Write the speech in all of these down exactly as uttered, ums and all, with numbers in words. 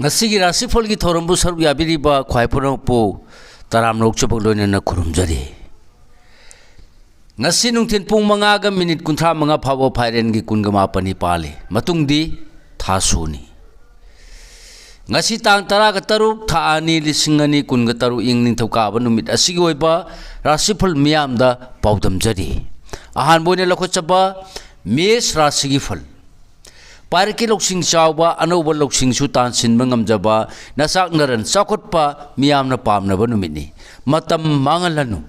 ꯉꯁꯤꯒꯤ ꯔꯥꯁꯤꯐꯜꯒꯤ ꯊꯧꯔꯝꯕꯨ ꯁꯔꯨꯛ ꯌꯥꯕꯤꯔꯤꯕ ꯈ꯭ꯋꯥꯏ ꯄꯨꯝꯅꯃꯛꯄꯨ ꯇꯔꯥꯝꯅ ꯑꯣꯛꯆꯕꯒ ꯂꯣꯏꯅꯅ ꯈꯨꯔꯨꯝꯖꯔꯤ꯫ ꯉꯁꯤ ꯅꯨꯡꯊꯤꯜ ꯄꯨꯡ ꯃꯉꯥꯒ ꯃꯤꯅꯤꯠ ꯀꯨꯟꯊ꯭ꯔꯥ ꯃꯉꯥ ꯐꯥꯎꯕ ꯐꯥꯏꯔꯦꯟꯒꯤ ꯀꯨꯟꯒ ꯃꯥꯄꯟꯅꯤ ꯄꯥꯜꯂꯤ꯫ ꯃꯇꯨꯡꯗꯤ ꯊꯥꯁꯨꯅꯤ꯫ ꯉꯁꯤ ꯇꯥꯡ ꯇꯔꯥꯒ ꯇꯔꯨꯛ, ꯊꯥ ꯑꯅꯤ, ꯂꯤꯁꯤꯡ ꯑꯅꯤ ꯀꯨꯟꯒ ꯇꯔꯨꯛ, ꯏꯪ ꯅꯤꯡꯊꯧꯀꯥꯕ ꯅꯨꯃꯤꯠ ꯑꯁꯤꯒꯤ ꯑꯣꯏꯕ ꯔꯥꯁꯤꯐꯜ ꯃꯤꯌꯥꯝꯗ ꯄꯥꯎꯗꯝꯖꯔꯤ꯫ ꯑꯍꯥꯟꯕ ꯑꯣꯏꯅ ꯂꯧꯈꯠꯆꯕ ꯃꯦꯁ ꯔꯥꯁꯤꯒꯤ ꯐꯜ꯫ ꯄꯥꯏꯔꯛꯀꯤ ꯂꯧꯁꯤꯡ ꯆꯥꯎꯕ, ꯑꯅꯧꯕ ꯂꯧꯁꯤꯡꯁꯨ ꯇꯥꯟꯁꯤꯟꯕ ꯉꯝꯖꯕ, ꯅꯆꯥꯛ ꯅꯔꯟ ꯆꯥꯎꯈꯠꯄ, ꯃꯤꯌꯥꯝꯅ ꯄꯥꯝꯅꯕ ꯅꯨꯃꯤꯠꯅꯤ꯫ ꯃꯇꯝ ꯃꯥꯡꯍꯜꯂꯅꯨ꯫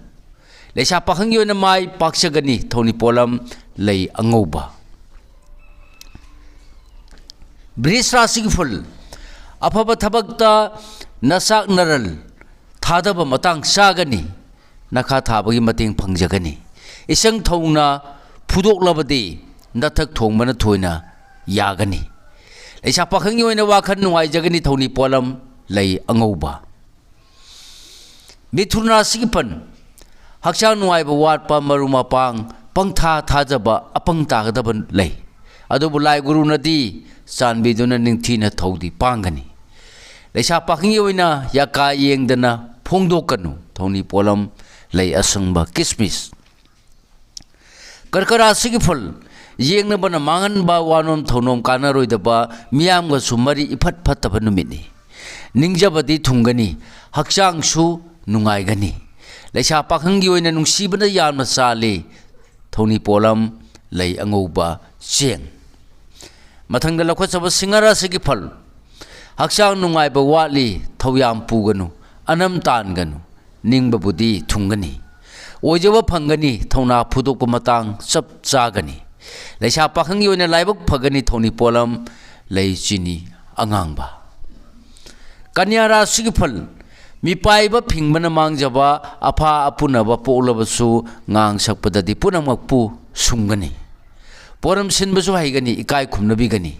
ꯂꯩꯁꯥ ꯄꯥꯈꯪꯒꯤ ꯑꯣꯏꯅ ꯃꯥꯏ ꯄꯥꯛꯆꯒꯅꯤ, ꯊꯧꯅꯤ ꯄꯣꯠꯂꯝ ꯂꯩ ꯑꯉꯧꯕ꯫ ꯕ꯭ꯔꯤꯖ ꯔꯥꯁꯤꯒꯤ ꯐꯜ꯫ ꯑꯐꯕ ꯊꯕꯛꯇ ꯅꯆꯥꯛ ꯅꯔꯜ ꯊꯥꯗꯕ ꯃꯇꯥꯡ ꯆꯥꯒꯅꯤ꯫ ꯅꯈꯥ ꯊꯥꯕꯒꯤ ꯃꯇꯦꯡ ꯐꯪꯖꯒꯅꯤ꯫ ꯏꯆꯪ ꯊꯧꯅ ꯐꯨꯗꯣꯛꯂꯕꯗꯤ ꯅꯊꯛ ꯊꯣꯡꯕꯅ ꯊꯣꯏꯅ ꯌꯥꯒꯅꯤ꯫ ꯂꯩꯁꯥ ꯄꯥꯈꯪꯒꯤ ꯑꯣꯏꯅ ꯋꯥꯈꯜ ꯅꯨꯡꯉꯥꯏꯖꯒꯅꯤ, ꯊꯧꯅꯤ ꯄꯣꯠꯂꯝ ꯂꯩ ꯑꯉꯧꯕ꯫ ꯃꯤꯊꯨꯟ ꯔꯥꯁꯤꯒꯤ ꯐꯜ꯫ ꯍꯛꯆꯥꯡ ꯅꯨꯡꯉꯥꯏꯕ ꯋꯥꯠꯄ, ꯃꯔꯨꯞ ꯃꯄꯥꯡ ꯄꯪꯊꯥ ꯊꯥꯖꯕ, ꯑꯄꯪ ꯇꯥꯒꯗꯕ ꯂꯩ꯫ ꯑꯗꯨꯕꯨ ꯂꯥꯏ ꯒꯨꯔꯨꯅꯗꯤ ꯆꯥꯟꯕꯤꯗꯨꯅ ꯅꯤꯡꯊꯤꯅ ꯊꯧꯗꯤ ꯄꯥꯡꯒꯅꯤ꯫ ꯂꯩꯁꯥ ꯄꯥꯈꯪꯒꯤ ꯑꯣꯏꯅ ꯌꯥꯀꯥ ꯌꯦꯡꯗꯅ ꯐꯣꯡꯗꯣꯛꯀꯅꯨ꯫ ꯊꯧꯅꯤ ꯄꯣꯠꯂꯝ ꯂꯩ ꯑꯁꯪꯕ, ꯀꯤꯁꯃꯤꯁ꯫ ꯀꯔꯀ ꯔꯥꯁꯤꯒꯤ ꯐꯜ꯫ ꯌꯦꯡꯅꯕꯅ ꯃꯥꯡꯍꯟꯕ, ꯋꯥꯅꯣꯝ ꯊꯧꯅꯣꯝ ꯀꯥꯟꯅꯔꯣꯏꯗꯕ, ꯃꯤꯌꯥꯝꯒꯁꯨ ꯃꯔꯤ ꯏꯐꯠ ꯐꯠꯇꯕ ꯅꯨꯃꯤꯠꯅꯤ꯫ ꯅꯤꯡꯖꯕꯗꯤ ꯊꯨꯡꯒꯅꯤ, ꯍꯛꯆꯥꯡꯁꯨ ꯅꯨꯡꯉꯥꯏꯒꯅꯤ꯫ ꯂꯩꯁꯥ ꯄꯥꯈꯪꯒꯤ ꯑꯣꯏꯅ ꯅꯨꯡꯁꯤꯕꯅ ꯌꯥꯝꯅ ꯆꯥꯜꯂꯤ꯫ ꯊꯧꯅꯤ ꯄꯣꯠꯂꯝ ꯂꯩ ꯑꯉꯧꯕ, ꯆꯦꯡ꯫ ꯃꯊꯪꯗ ꯂꯧꯈꯠꯆꯕ ꯁꯤꯡꯍ ꯔꯥꯁꯤꯒꯤ ꯐꯜ꯫ ꯍꯛꯆꯥꯡ ꯅꯨꯡꯉꯥꯏꯕ ꯋꯥꯠꯂꯤ, ꯊꯧꯌꯥꯝ ꯄꯨꯒꯅꯨ, ꯑꯅꯝ ꯇꯥꯟꯒꯅꯨ꯫ ꯅꯤꯡꯕꯕꯨꯗꯤ ꯊꯨꯡꯒꯅꯤ꯫ ꯑꯣꯏꯖꯕ ꯐꯪꯒꯅꯤ, ꯊꯧꯅꯥ ꯐꯨꯗꯣꯛꯄ ꯃꯇꯥꯡ ꯆꯞ ꯆꯥꯒꯅꯤ꯫ ꯂꯩꯁꯥ ꯄꯥꯈꯪꯒꯤ ꯑꯣꯏꯅ ꯂꯥꯏꯕꯛ ꯐꯒꯅꯤ, ꯊꯧꯅꯤ ꯄꯣꯠꯂꯝ ꯂꯩ ꯆꯤꯅꯤ ꯑꯉꯥꯡꯕ꯫ ꯀꯟꯌꯥ ꯔꯥꯁꯤꯒꯤ ꯐꯜ꯫ ꯃꯤꯄꯥꯏꯕ ꯐꯤꯡꯕꯅ ꯃꯥꯡꯖꯕ, ꯑꯐꯥ ꯑꯄꯨꯅꯕ ꯄꯣꯛꯂꯕꯁꯨ ꯉꯥꯡ ꯁꯛꯄꯗꯗꯤ ꯄꯨꯝꯅꯃꯛꯄꯨ ꯁꯨꯝꯒꯅꯤ꯫ ꯄꯣꯔꯝ ꯁꯤꯟꯕꯁꯨ ꯍꯩꯒꯅꯤ, ꯏꯀꯥꯏ ꯈꯨꯝꯅꯕꯤꯒꯅꯤ꯫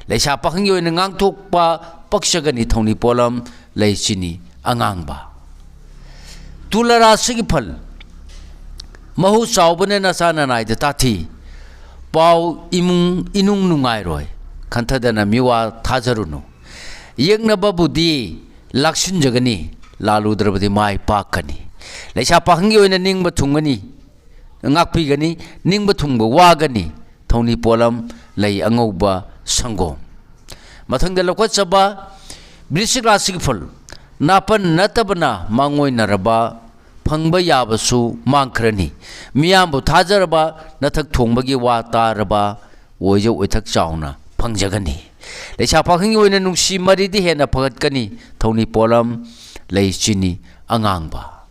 ꯂꯩꯁꯥ ꯄꯥꯈꯪꯒꯤ ꯑꯣꯏꯅ ꯉꯥꯡꯊꯣꯛꯄ ꯄꯛꯆꯒꯅꯤ, ꯊꯧꯅꯤ ꯄꯣꯠꯂꯝ ꯂꯩ ꯆꯤꯅꯤ ꯑꯉꯥꯡꯕ꯫ ꯇꯨꯂꯥ ꯔꯥꯁꯤꯒꯤ ꯐꯜ꯫ ꯃꯍꯨ ꯆꯥꯎꯕꯅ ꯅꯆꯥ ꯅꯅꯥꯏꯗ ꯇꯥꯊꯤ꯫ ꯄꯥꯎ ꯏꯃꯨꯡ ꯏꯅꯨꯡ ꯅꯨꯡꯉꯥꯏꯔꯣꯏ꯫ ꯈꯟꯊꯗꯅ ꯃꯤꯋꯥ ꯊꯥꯖꯔꯨꯅꯨ꯫ ꯌꯦꯛꯅꯕꯕꯨꯗꯤ ꯂꯥꯛꯁꯤꯟꯖꯒꯅꯤ, ꯂꯥꯜꯂꯨꯗ꯭ꯔꯕꯗꯤ ꯃꯥꯏ ꯄꯥꯛꯀꯅꯤ꯫ ꯂꯩꯁꯥ ꯄꯥꯈꯪꯒꯤ ꯑꯣꯏꯅ ꯅꯤꯡꯕ ꯊꯨꯡꯒꯅꯤ, ꯉꯥꯛꯄꯤꯒꯅꯤ, ꯅꯤꯡꯕ ꯊꯨꯡꯕ ꯋꯥꯒꯅꯤ꯫ ꯊꯧꯅꯤ ꯄꯣꯠꯂꯝ, ꯂꯩ ꯑꯉꯧꯕ, ꯁꯪꯒꯣꯝ꯫ ꯃꯊꯪꯗ ꯂꯧꯈꯠꯆꯕ ꯕ꯭ꯔꯤꯁꯤꯛ ꯔꯥꯁꯤꯒꯤ ꯐꯜ, ꯅꯥꯄꯟ ꯅꯠꯇꯕꯅ ꯃꯥꯡꯑꯣꯏꯅꯔꯕ, ꯐꯪꯕ ꯌꯥꯕꯁꯨ ꯃꯥꯡꯈ꯭ꯔꯅꯤ꯫ ꯃꯤꯌꯥꯝꯕꯨ ꯊꯥꯖꯔꯕ, ꯅꯊꯛ ꯊꯣꯡꯕꯒꯤ ꯋꯥ ꯇꯥꯔꯕ, ꯑꯣꯏꯖ ꯑꯣꯏꯊꯛ ꯆꯥꯎꯅ ꯐꯪꯖꯒꯅꯤ꯫ ꯂꯩꯁꯥ ꯄꯥꯈꯪꯒꯤ ꯑꯣꯏꯅ ꯅꯨꯡꯁꯤ ꯃꯔꯤꯗꯤ ꯍꯦꯟꯅ ꯐꯒꯠꯀꯅꯤ꯫ ꯊꯧꯅꯤ ꯄꯣꯠꯂꯝ, ꯂꯩ ꯆꯤꯅꯤ ꯑꯉꯥꯡꯕ꯫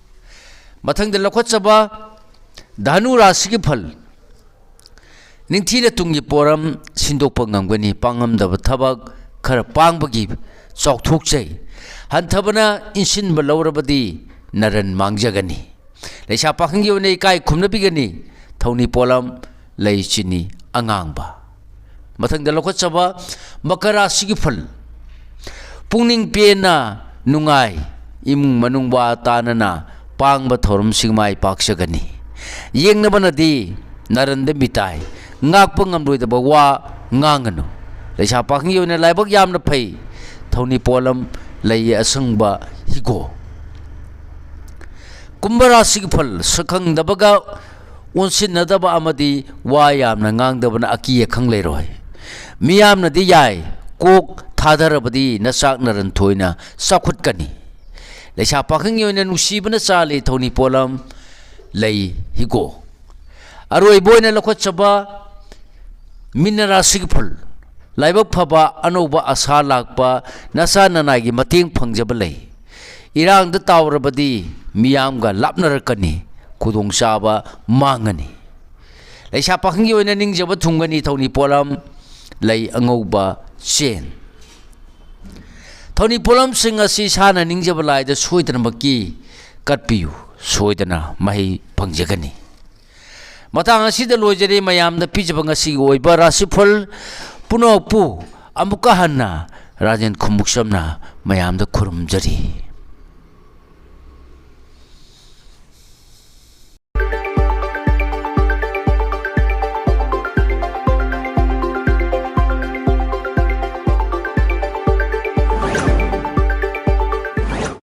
ꯃꯊꯪꯗ ꯂꯧꯈꯠꯆꯕ ꯙꯅꯨ ꯔꯥꯁꯤꯒꯤ ꯐꯜ, ꯅꯤꯡꯊꯤꯅ ꯇꯨꯡꯒꯤ ꯄꯣꯔꯝ ꯁꯤꯟꯗꯣꯛꯄ ꯉꯝꯒꯅꯤ꯫ ꯄꯥꯡꯉꯝꯗꯕ ꯊꯕꯛ ꯈꯔ ꯄꯥꯡꯕꯒꯤ ꯆꯥꯎꯊꯣꯛꯆꯩ꯫ ꯍꯟꯊꯕꯅ ꯏꯟꯁꯤꯟꯕ ꯂꯧꯔꯕꯗꯤ ꯅꯔꯟ ꯃꯥꯡꯖꯒꯅꯤ꯫ ꯂꯩꯁꯥ ꯄꯥꯈꯪꯒꯤ ꯑꯣꯏꯅ ꯏꯀꯥꯏ ꯈꯨꯝꯅꯕꯤꯒꯅꯤ꯫ ꯊꯧꯅꯤ ꯄꯣꯠꯂꯝ, ꯂꯩ ꯆꯤꯅꯤ ꯑꯉꯥꯡꯕ꯫ ꯃꯊꯪꯗ ꯂꯧꯈꯠꯆꯕ ꯃꯀꯔ ꯔꯥꯁꯤꯒꯤ ꯐꯜ, ꯄꯨꯛꯅꯤꯡ ꯄꯦꯟꯅ ꯅꯨꯡꯉꯥꯏ, ꯏꯃꯨꯡ ꯃꯅꯨꯡ ꯋꯥ ꯇꯥꯅꯅ ꯄꯥꯡꯕ ꯊꯧꯔꯝꯁꯤꯡ ꯃꯥꯏ ꯄꯥꯛꯆꯒꯅꯤ꯫ ꯌꯦꯡꯅꯕꯅꯗꯤ ꯅꯔꯟꯗ ꯃꯤꯇꯥꯏ, ꯉꯥꯛꯄ ꯉꯝꯂꯣꯏꯗꯕ ꯋꯥ ꯉꯥꯡꯒꯅꯨ꯫ ꯂꯩꯁꯥ ꯄꯥꯈꯪꯒꯤ ꯑꯣꯏꯅ ꯂꯥꯏꯕꯛ ꯌꯥꯝꯅ ꯐꯩ꯫ ꯊꯧꯅꯤ ꯄꯣꯠꯂꯝ, ꯂꯩ ꯑꯁꯪꯕ, ꯍꯤꯒꯣꯛ꯫ ꯀꯨꯝꯚ ꯔꯥꯁꯤꯒꯤ ꯐꯜ, ꯁꯛꯈꯪꯗꯕꯒ ꯑꯣꯟꯁꯤꯟꯅꯗꯕ ꯑꯃꯗꯤ ꯋꯥ ꯌꯥꯝꯅ ꯉꯥꯡꯗꯕꯅ ꯑꯀꯤ ꯑꯈꯪ ꯂꯩꯔꯣꯏ꯫ ꯃꯤꯌꯥꯝꯅꯗꯤ ꯌꯥꯏ, ꯀꯣꯛ ꯊꯥꯗꯔꯕꯗꯤ ꯅꯆꯥꯛ ꯅꯔꯟ ꯊꯣꯏꯅ ꯆꯥꯎꯈꯠꯀꯅꯤ꯫ ꯂꯩꯁꯥ ꯄꯥꯈꯪꯒꯤ ꯑꯣꯏꯅ ꯅꯨꯡꯁꯤꯕꯅ ꯆꯥꯜꯂꯤ꯫ ꯊꯧꯅꯤ ꯄꯣꯠꯂꯝ, ꯂꯩ ꯍꯤꯒꯣꯛ꯫ ꯑꯔꯣꯏꯕ ꯑꯣꯏꯅ ꯂꯧꯈꯠꯆꯕ ꯃꯤꯅ ꯔꯥꯁꯤꯒꯤ ꯐꯜ, ꯂꯥꯏꯕꯛ ꯐꯕ, ꯑꯅꯧꯕ ꯑꯁꯥ ꯂꯥꯛꯄ, ꯅꯆꯥ ꯅꯅꯥꯏꯒꯤ ꯃꯇꯦꯡ ꯐꯪꯖꯕ ꯂꯩ꯫ ꯏꯔꯥꯡꯗ ꯇꯥꯎꯔꯕꯗꯤ ꯃꯤꯌꯥꯝꯒ ꯂꯥꯞꯅꯔꯛꯀꯅꯤ, ꯈꯨꯗꯣꯡꯆꯥꯕ ꯃꯥꯡꯉꯅꯤ꯫ ꯂꯩꯁꯥ ꯄꯥꯈꯪꯒꯤ ꯑꯣꯏꯅ ꯅꯤꯡꯖꯕ ꯊꯨꯡꯒꯅꯤ꯫ ꯊꯧꯅꯤ ꯄꯣꯠꯂꯝ, ꯂꯩ ꯑꯉꯧꯕ, ꯆꯦꯟ꯫ ꯊꯧꯅꯤ ꯄꯣꯠꯂꯝꯁꯤꯡ ꯑꯁꯤ ꯏꯁꯥꯅ ꯅꯤꯡꯖꯕ ꯂꯥꯏꯗ ꯁꯣꯏꯗꯅꯃꯛꯀꯤ ꯀꯠꯄꯤꯌꯨ, ꯁꯣꯏꯗꯅ ꯃꯍꯩ ꯐꯪꯖꯒꯅꯤ꯫ ꯃꯇꯥꯡ ꯑꯁꯤꯗ ꯂꯣꯏꯖꯔꯦ꯫ ꯃꯌꯥꯝꯗ ꯄꯤꯖꯕ ꯉꯁꯤꯒꯤ ꯑꯣꯏꯕ ꯔꯥꯁꯤꯐꯜ ꯄꯨꯝꯅꯃꯛꯄꯨ ꯑꯃꯨꯛꯀ ꯍꯟꯅ ꯔꯥꯖꯦꯟ ꯈꯨꯃꯨꯛꯆꯝꯅ ꯃꯌꯥꯝꯗ ꯈꯨꯔꯨꯝꯖꯔꯤ꯫